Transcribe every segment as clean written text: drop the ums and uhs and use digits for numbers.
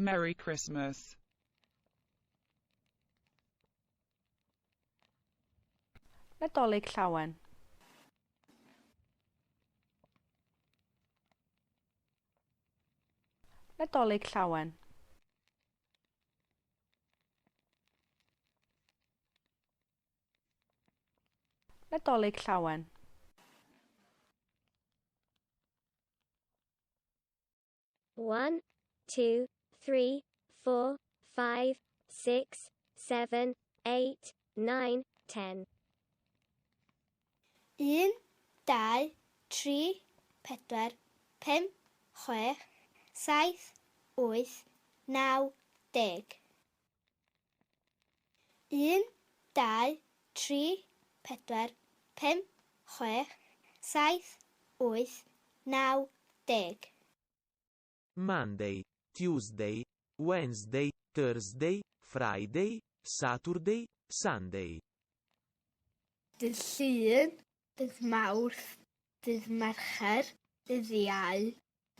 Merry Christmas. Nadolig Llawen. Nadolig Llawen. Nadolig Llawen. 1, 2, 3, 4, 5, 6, 7, 8, 9, 10. 1, 2, 3, 4, 5, 6, 7, 8, 9, 10. 1, 2, 3, 4, 5, 6, 7, 8, 9, 10. Monday, Tuesday, Wednesday, Thursday, Friday, Saturday, Sunday. Dydd Llun, dydd Mawrth, dydd Mercher, dydd Iau,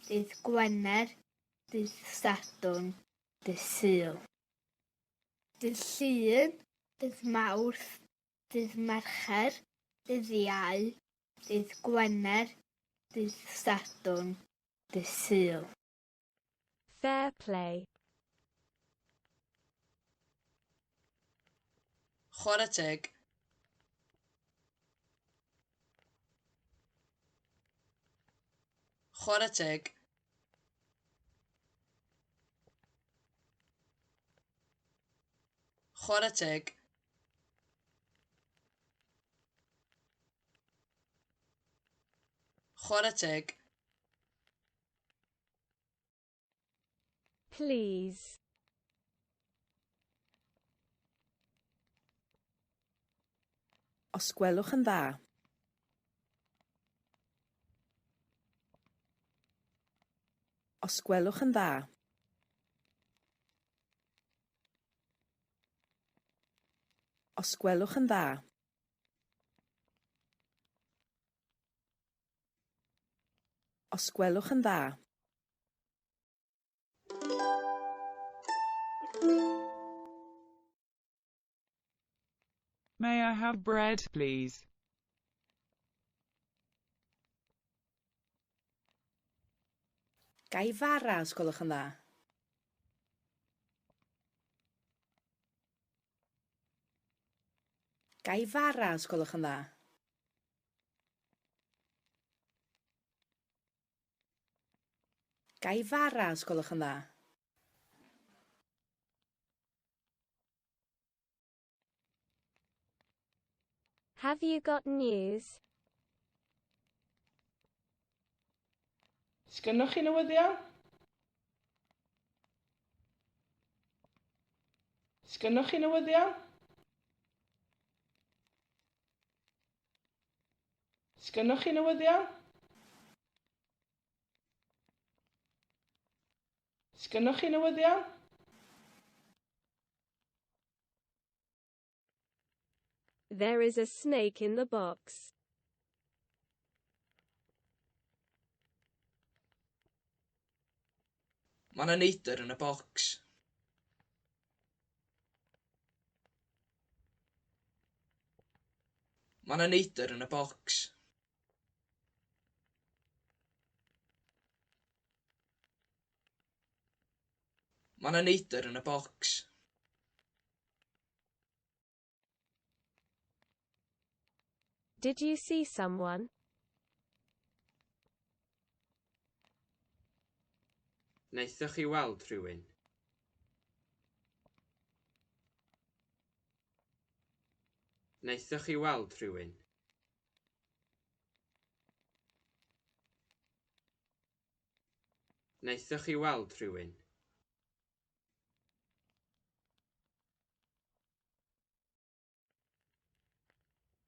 dydd Gwener, dydd Sadwrn, dydd Sul. Dydd Llun, dydd Mawrth, dydd Mercher, dydd Iau, dydd Gwener, dydd Sadwrn, dydd Sul. Fair play. Chwarae teg. Chwarae teg. Chwarae teg. Chwarae teg. Please. Os gwelwch yn dda. Os gwelwch yn dda. Os gwelwch yn dda. Os gwelwch yn dda. May I have bread, please? Ga i fara, os gwelwch yn dda? Ga i fara, os gwelwch yn dda? Ga i fara, os gwelwch yn dda? Have you got news? Sgynnoch chi newyddion? Sgynnoch chi newyddion? Sgynnoch chi newyddion? Sgynnoch chi newyddion? There is a snake in the box. Mae 'na neidr yn y bocs. Mae 'na neidr yn y bocs. Mae 'na neidr yn y bocs. Did you see someone? Wnaethoch chi weld rhywun? Wnaethoch chi weld rhywun? Wnaethoch chi weld rhywun?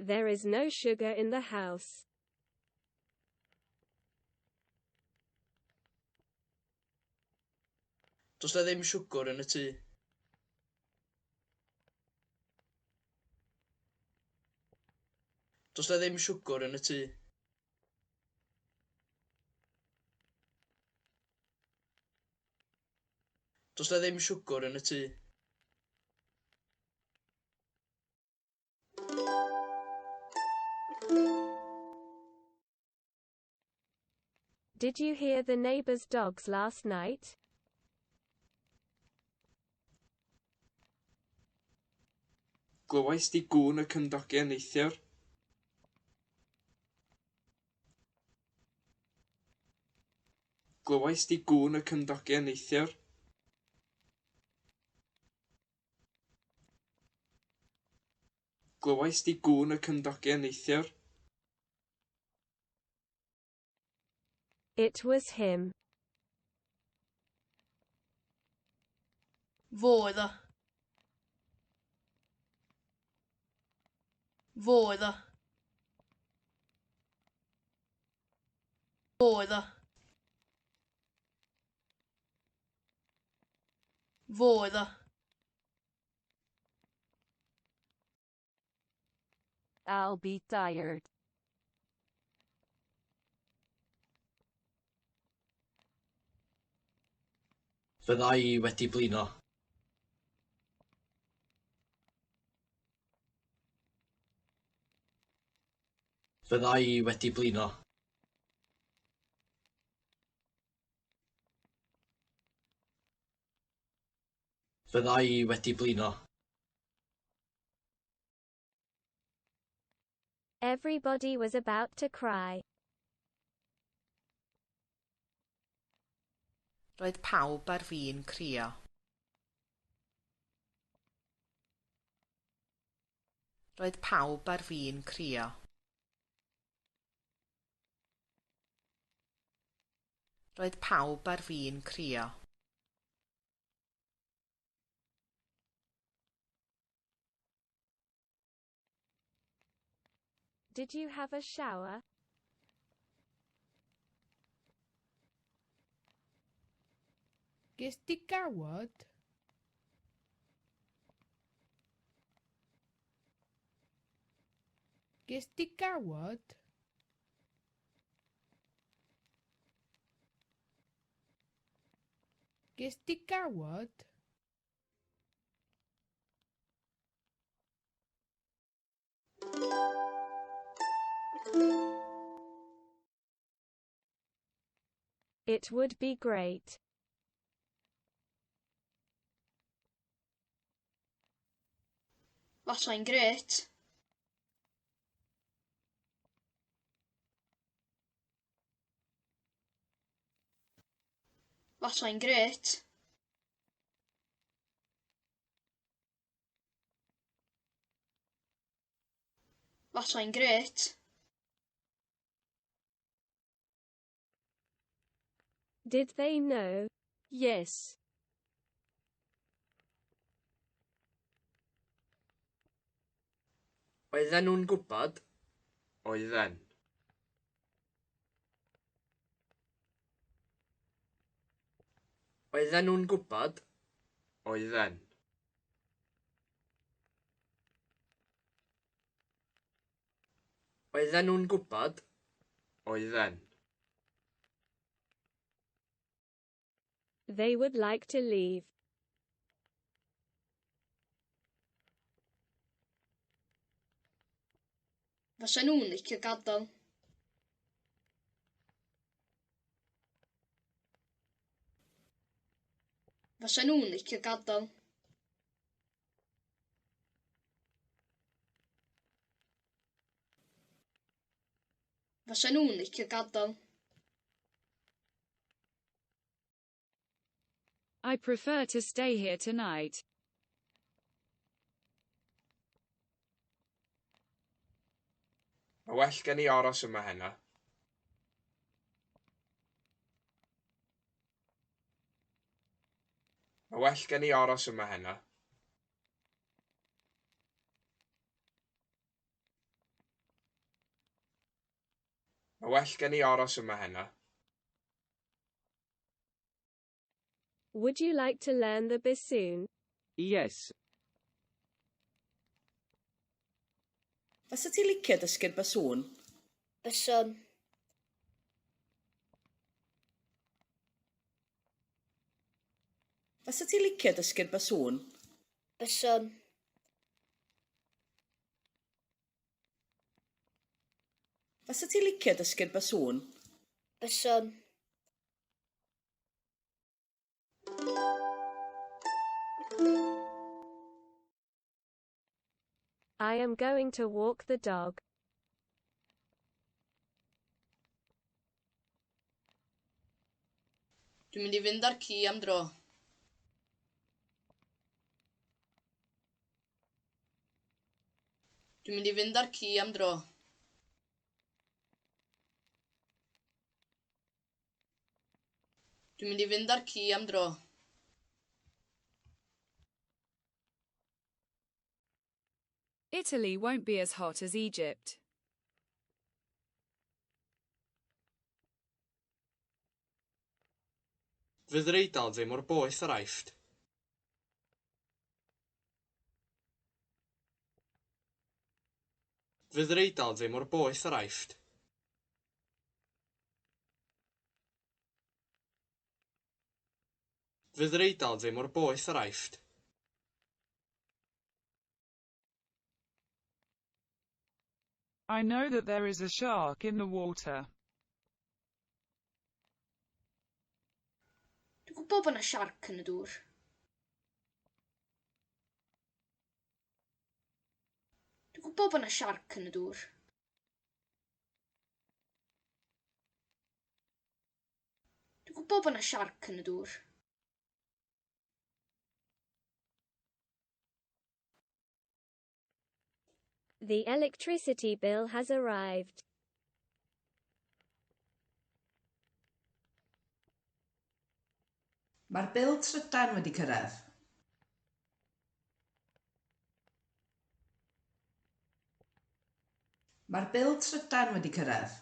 There is no sugar in the house. Does 'na ddim siwgr yn y tŷ. Does 'na ddim siwgr yn y tŷ. Does 'na ddim siwgr yn y tŷ. Did you hear the neighbor's dogs last night? Glywais di gŵn y cymdogion neithiwr? Glywais di gŵn y cymdogion neithiwr? Glywais di gŵn y cymdogion neithiwr? It was him. Fo oedd o. Fo oedd o. Fo oedd o. Fo oedd o. I'll be tired. Fydda i wedi blino. Fydda i wedi blino. Fydda i wedi blino. Everybody was about to cry. Roedd pawb ar fin crio. Roedd pawb ar fin crio. Roedd pawb ar fin crio. Did you have a shower? Ges di gawod? Ges di gawod? Ges di gawod? It would be great. Fasai'n grêt. Fasai'n grêt. Fasai'n grêt. Did they know? Yes. Oedden nhw'n gwybod? Oedden. Oedden nhw'n gwybod? Oedden. Oedden nhw'n gwybod? Oedden. They would like to leave. Fysa nhw'n licio gadael. Fysa nhw'n licio gadael. Fysa nhw'n licio gadael. I prefer to stay here tonight. Mae well gen i aros yma heno. Mae well gen i aros yma heno. Mae well gen i aros yma heno. Would you like to learn the bassoon? Yes. Fysa ti'n licio dysgu'r basŵn? Byswn. Fysa ti'n licio dysgu'r basŵn? Byswn. Fysa ti'n licio dysgu'r basŵn? Byswn. I am going to walk the dog. Dwi'n mynd i fynd â'r ci am dro. Dwi'n mynd i fynd â'r ci am dro. Dwi'n mynd i fynd â'r ci am dro. Italy won't be as hot as Egypt. Fydd yr Eidal ddim mor boeth â'r Aifft. Fydd yr Eidal ddim mor boeth â'r Aifft. Fydd yr Eidal ddim mor boeth â'r Aifft. I know that there is a shark in the water. Dwi'n gwybod bod 'na siarc yn y dŵr. Dwi'n gwybod bod 'na siarc yn y dŵr. Dwi'n gwybod bod 'na siarc yn y dŵr. The electricity bill has arrived. Mae'r bil trydan wedi cyrraedd. Mae'r bil trydan wedi cyrraedd.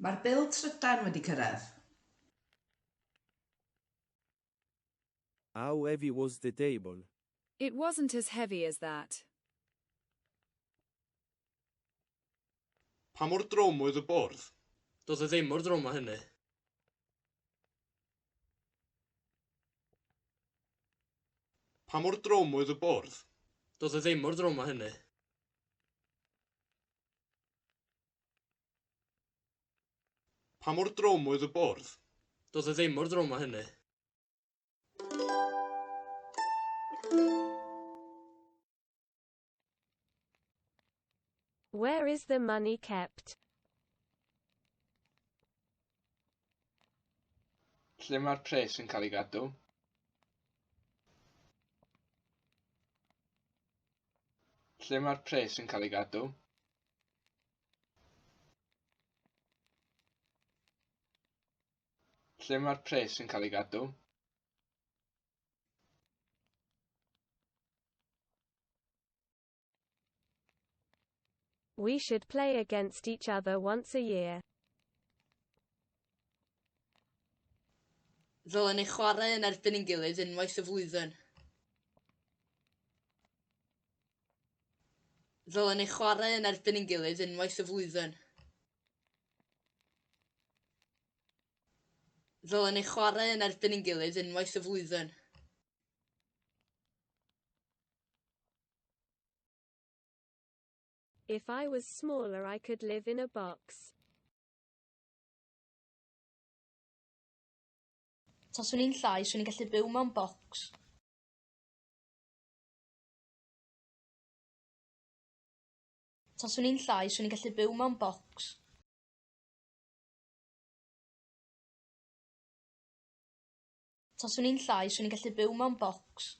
Mae'r bil trydan wedi cyrraedd. How heavy was the table? It wasn't as heavy as that. Pa mor drwm oedd y bwrdd? Doedd e ddim mor drwm â hynny. Pa mor drwm oedd y bwrdd? Doedd e ddim mor drwm â hynny. Pa mor drwm oedd y bwrdd? Doedd e ddim mor drwm â hynny. Where is the money kept? Lle mae'r pres yn cael ei gadw? Lle mae'r pres yn cael ei gadw? Lle mae'r pres yn cael ei gadw? We should play against each other once a year. Ddylen ni chwarae yn erbyn ein gilydd unwaith y flwyddyn. Ddylen ni chwarae yn erbyn ein gilydd unwaith y flwyddyn. Ddylen ni chwarae yn erbyn ein gilydd unwaith y flwyddyn. If I was smaller I could live in a box. Taswn i'n llai, 'swn i'n gallu byw mewn bocs. Taswn i'n llai, 'swn i'n gallu byw mewn bocs. Taswn i'n llai, 'swn i'n gallu byw mewn bocs.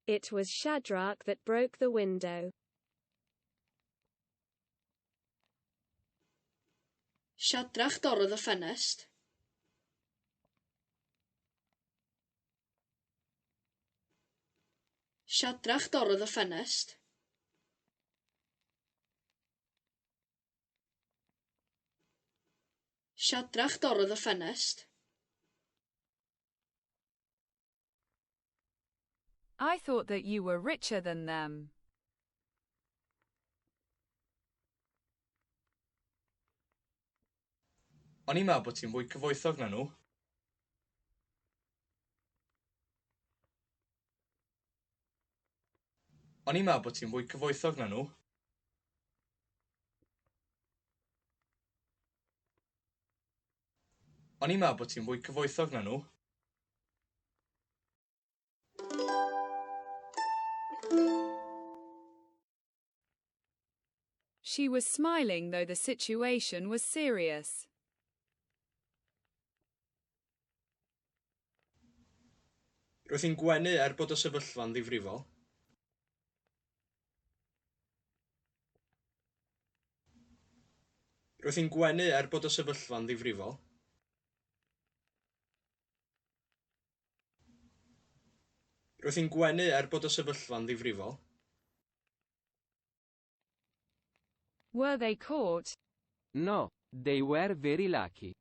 It was Shadrach that broke the window. Siadrach dorrodd y ffenest. Siadrach dorrodd y ffenest. Siadrach dorrodd y ffenest. I thought that you were richer than them. O'n i'n meddwl bod ti'n fwy cyfoethog na nhw. O'n i'n meddwl bod ti'n fwy cyfoethog na nhw. O'n i'n meddwl bod ti'n fwy cyfoethog na nhw. She was smiling though the situation was serious. Roedd hi'n gwenu er bod y sefyllfa'n ddifrifol. Roedd hi'n gwenu er bod y sefyllfa'n ddifrifol. Roedd hi'n gwenu er bod y sefyllfa'n ddifrifol. Were they caught? No, they were very lucky.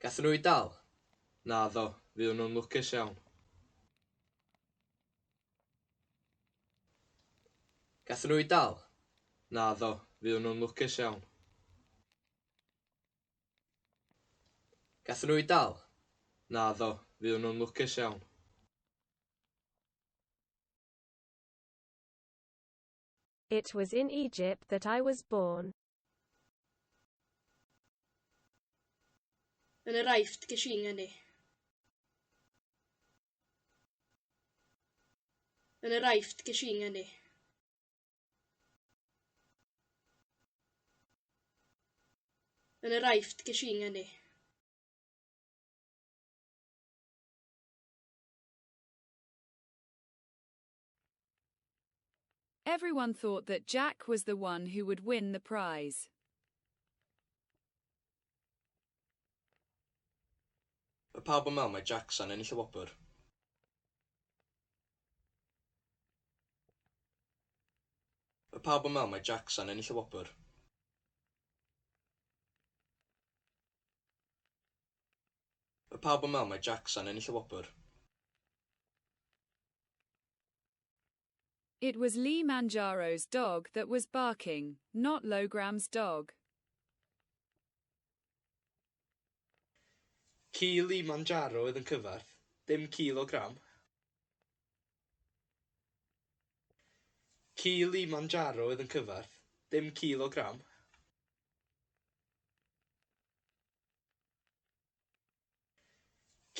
Gathon nhw eu dal? Naddo, fuon nhw'n lwcus iawn. Gathon nhw eu dal? Naddo, fuon nhw'n lwcus iawn. Gathon nhw eu dal? Naddo, fuon nhw'n lwcus iawn. It was in Egypt that I was born. Yn yr Aifft ges i ngeni. Yn yr Aifft ges i ngeni. Yn yr Aifft ges i ngeni. Everyone thought that Jack was the one who would win the prize. Mae pawb yn meddwl mai Jack 'sa'n ennill y wobr. Mae pawb yn meddwl mai Jack 'sa'n ennill y wobr. Mae pawb yn meddwl mai Jack 'sa'n ennill y wobr. It was Lee Manjaro's dog that was barking, not Logram's dog. Ci Lee Manjaro oedd yn cyfarth, dim ci Logram. Ci Lee Manjaro oedd yn cyfarth, dim ci Logram.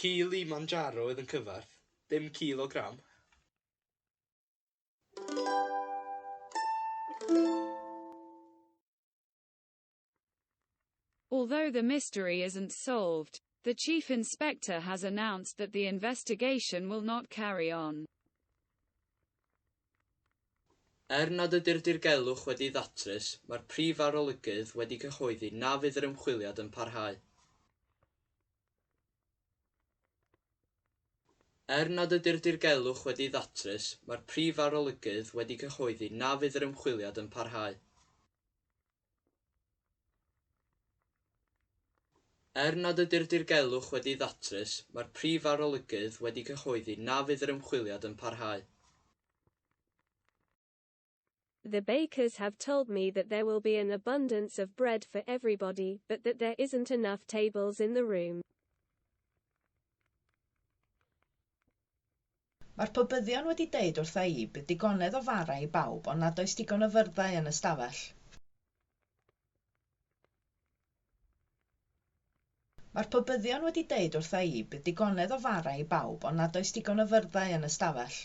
Ci Lee Manjaro oedd yn cyfarth, dim ci Logram. Although the mystery isn't solved, the chief inspector has announced that the investigation will not carry on. Er nad ydy'r dirgelwch wedi'i ddatrys, mae'r prif arolygydd wedi cyhoeddi na fydd yr ymchwiliad yn parhau. Er nad ydy'r dirgelwch wedi'i ddatrys, mae'r prif arolygydd wedi cyhoeddi na fydd yr ymchwiliad yn parhau. Er nad ydy'r dirgelwch wedi'i ddatrys, mae'r prif arolygydd wedi cyhoeddi na fydd yr ymchwiliad yn parhau. The bakers have told me that there will be an abundance of bread for everybody, but that there isn't enough tables in the room. Mae'r pobyddion wedi deud wrtha i bydd digonedd o fara i bawb ond nad oes digon o fyrddau yn y stafell. Mae'r pobyddion wedi deud wrtha i bydd digonedd o fara i bawb ond nad oes digon o fyrddau yn y stafell.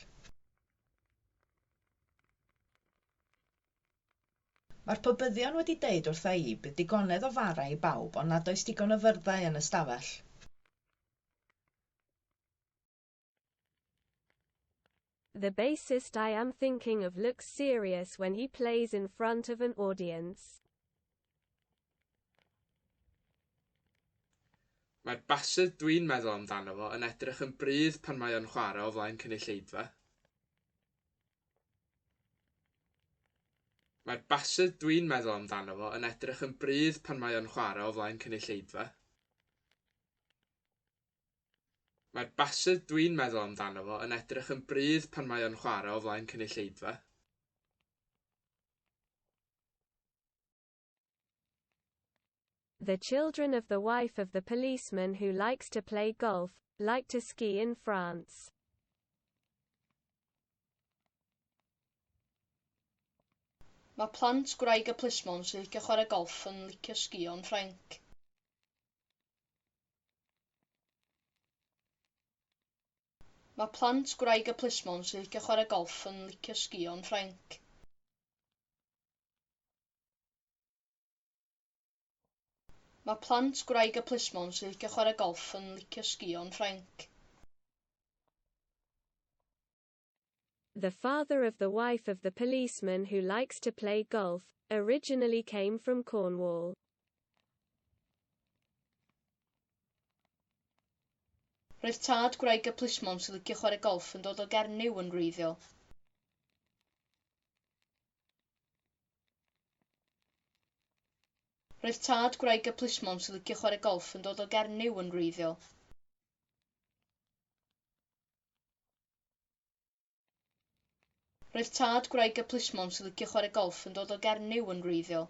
Mae'r pobyddion wedi deud wrtha i bydd digonedd o fara i bawb ond nad oes digon o fyrddau yn y stafell. The bassist I am thinking of looks serious when he plays in front of an audience. Mae'r basydd dwi'n meddwl amdano fo yn edrych yn brudd pan mae o'n chwarae o flaen cynulleidfa. Mae'r basydd dwi'n meddwl amdano fo yn edrych yn brudd pan mae o'n chwarae o flaen cynulleidfa. Mae'r basydd dwi'n meddwl amdano fo yn edrych yn brudd pan mae o'n chwarae o flaen cynulleidfa. The children of the wife of the policeman who likes to play golf, like to ski in France. Mae plant gwraig y plismon sy'n licio chwarae golff yn licio sgïo yn Ffrainc. Mae plant gwraig y plismon sy'n licio chwarae golff yn licio sgïo yn Ffrainc. Mae plant gwraig y plismon sy'n licio chwarae golff yn licio sgïo yn Ffrainc. The father of the wife of the policeman who likes to play golf, originally came from Cornwall. Roedd tad gwraig y plismon sy'n licio chwarae golff yn dod o Gernyw yn wreiddiol. Roedd tad gwraig y plismon sy'n licio chwarae golff yn dod o Gernyw yn wreiddiol. Roedd tad gwraig y plismon sy'n licio chwarae golff yn dod o Gernyw yn wreiddiol.